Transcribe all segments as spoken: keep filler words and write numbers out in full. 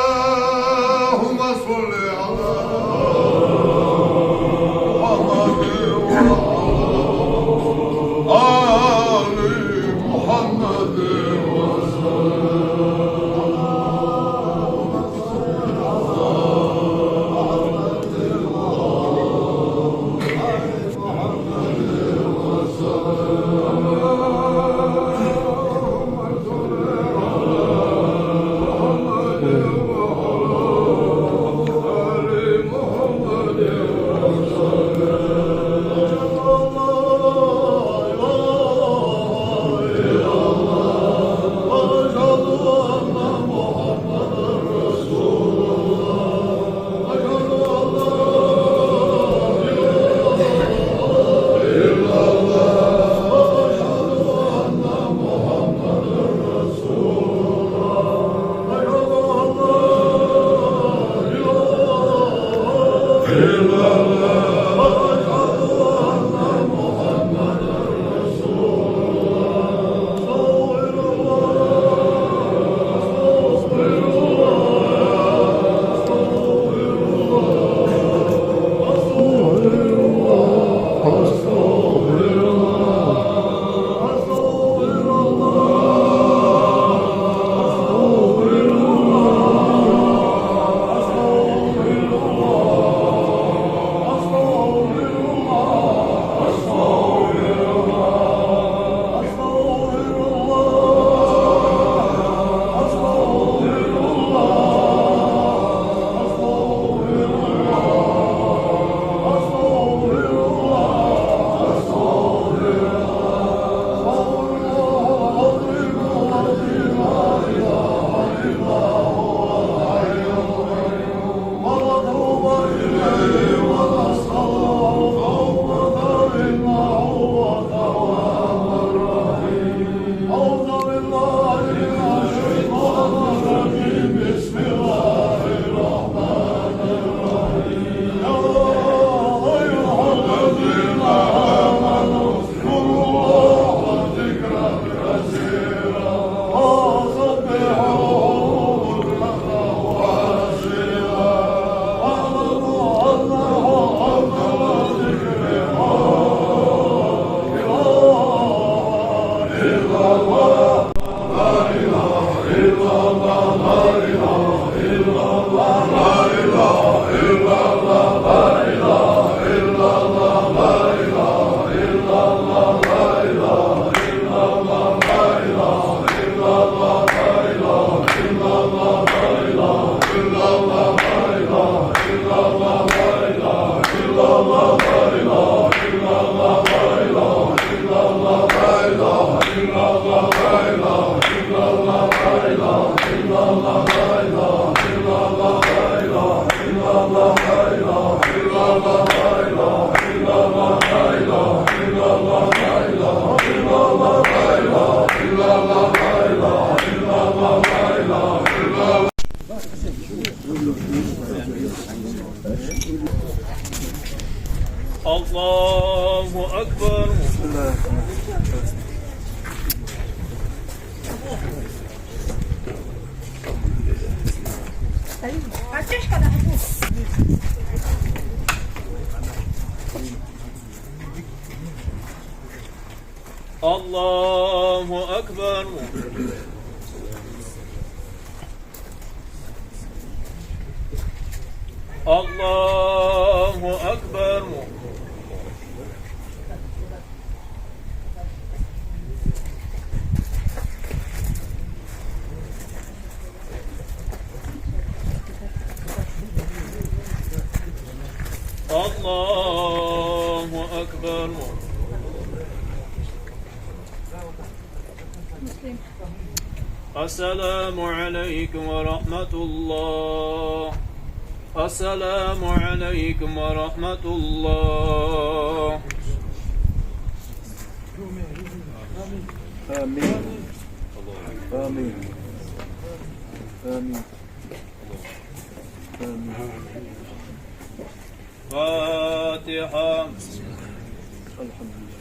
اللهم صل على محمد وعلى آل محمد وسلم. الله أكبر. الله أكبر. الله أكبر. الله أكبر. السلام عليكم ورحمة الله. السلام عليكم ورحمة الله. آمين. آمين. آمين. آمين. فاتحة. الحمد لله.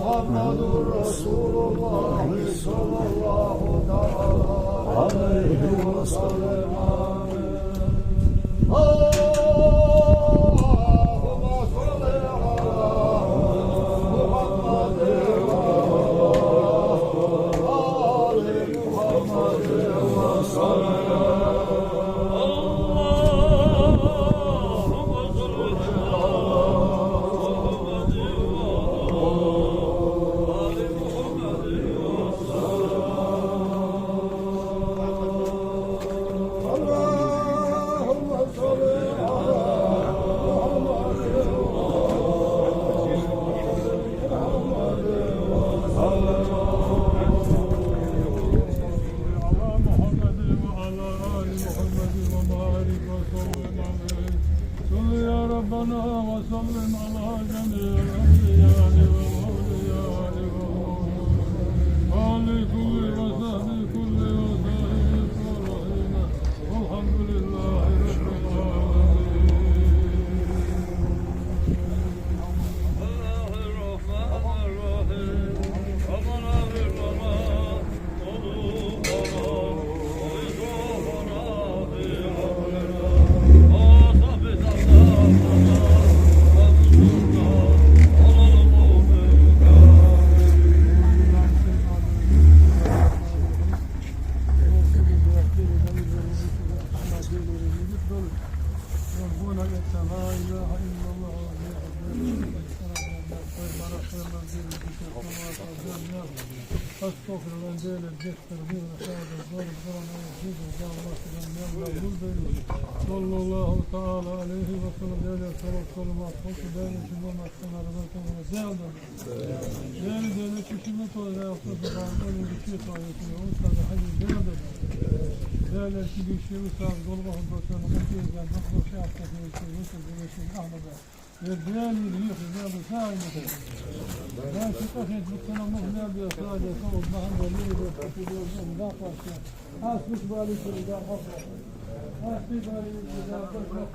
محمد رسول الله صلى الله تعالى عليه وسلم. اللهم صل على محمد وآل محمد وسلم. اللهم صل على محمد وآل محمد وسلم. صلى الله تعالى عليه وسلم. Дала, Дала, чу ши ма тоъал, Дала, хоза бахьан къоли чу тоъал, устаз хьажи Дала. Дала, ши бийса устаз Голгофа доцан, махлукъ шаьхта хилча, вуса гулешин Ахьмада. Ер Дала, вехаш Дала, сагӀина хила. Дала, ши къахетам бутсана мухь мел бе сагӀа, со Мухьаммад лири бе, хати дозан, да паша. Хьасбик балик да хьасбик. Хьасбик балик да хьасбик.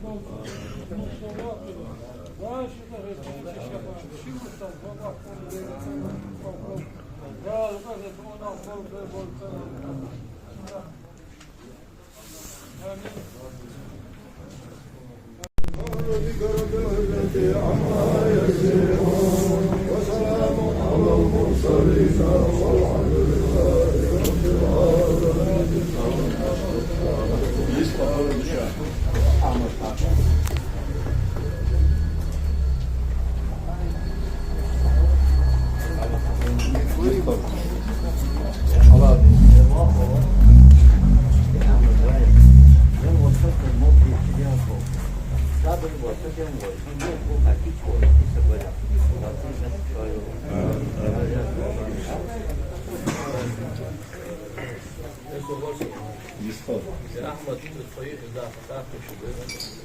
Ахьмад, тхо йиӀиг даха, даха шу бе,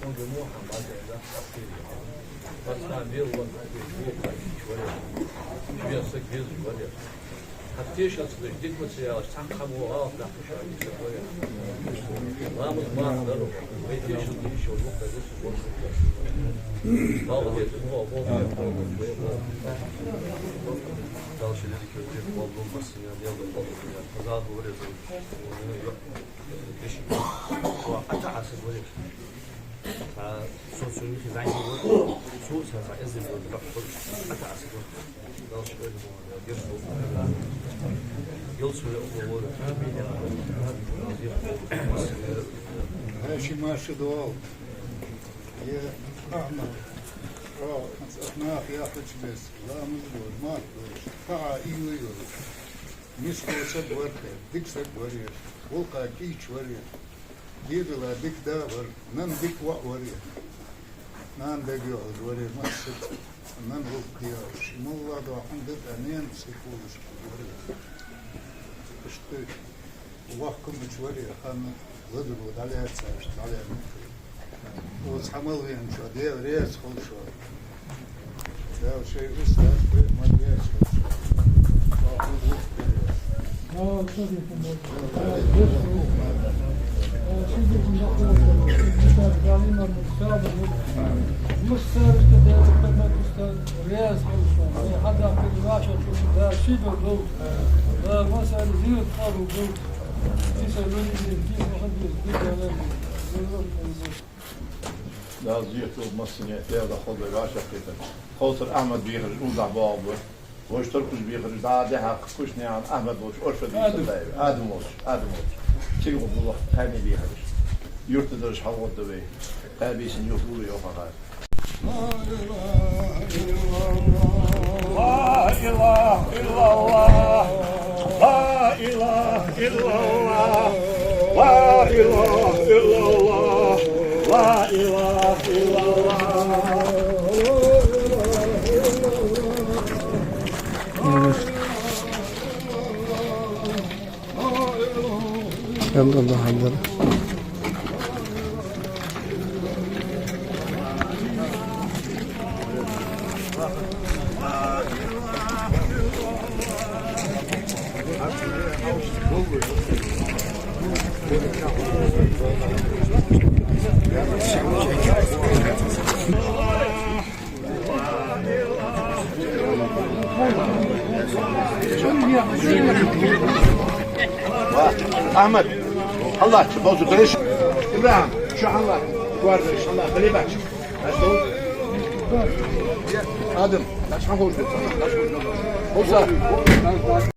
он бе Мухьаммад, даха хьакхийра. Пацан бел ван хьакхийра, вокхар кийча варера. Шен саг везаш варера. Хьа тешаца деш, дика ма ца ялаш, цхьаккха хӀама вогӀа алапа даха шу, дика варера. Ламаз марха дар, вай тешал дийша, вокхар десу, вокхар десу. Дала деза, вокхар деза. Дала ши деза, кхы деза, вокхар деза, массане а Дала деза, вокхар деза. Хоза варера. Ва, ата асад вале. Ва, со, со юхи зайни вале. Со, со, со, эзди вале. Ата асад вале. Дальше вале. Герсо. Герсо вале. Хьай ши марша доал. Е Ахьмад. Ро, нах яхача бес. Ламаз доал, марха доал. Хьа а ийла йоал. Мискал саг вар тхо, дика саг варера, гӀулакха кийча варера, дедала дика да вар, нанна дика воӀ варера. Нана дагайоалаш варера, массаза нанна гӀулакх де йоалаш. МоллагӀа дола хӀама да тӀа, нанна сихволаш варера. Иштта вахкамаш варера, ханна ладувгӀа дӀалаьцар, дӀалаьцар. Оцу хьа мел веначоа Даьла раьза хилва шоана. Дала шоай устаз, пехмар раьза хилва шоана. Дала зехьа долда массане а, Даьла духьа хоза вай вӀашагӀкхетар. Кховсара Ахьмад бехараш укхаза боагӀаргба. Вож туркхаш бехараш дӀа а дехьа кхы кхыча наьха Ахьмад волча оршот дийца Адам. Адам волча, Адам волча. Цига гӀо буллахь кхаьбе бехараш. Юртдараш хьалгӀоргда вай. Кхаь бийсан юха гуллу йоах хьа. لا إله إلا الله. لا إله إلا الله. لا إله إلا الله. لا إله إلا الله. الحمد لله، الحمد لله. Ахьмад, хьаллаьца, бовза, бераш. ИбрахӀим, шу хьаллаьца, гвардеш, хьаллаьца, дале баьча. Адам, даш хьан ховш ду? Даш ховш ду. Муса.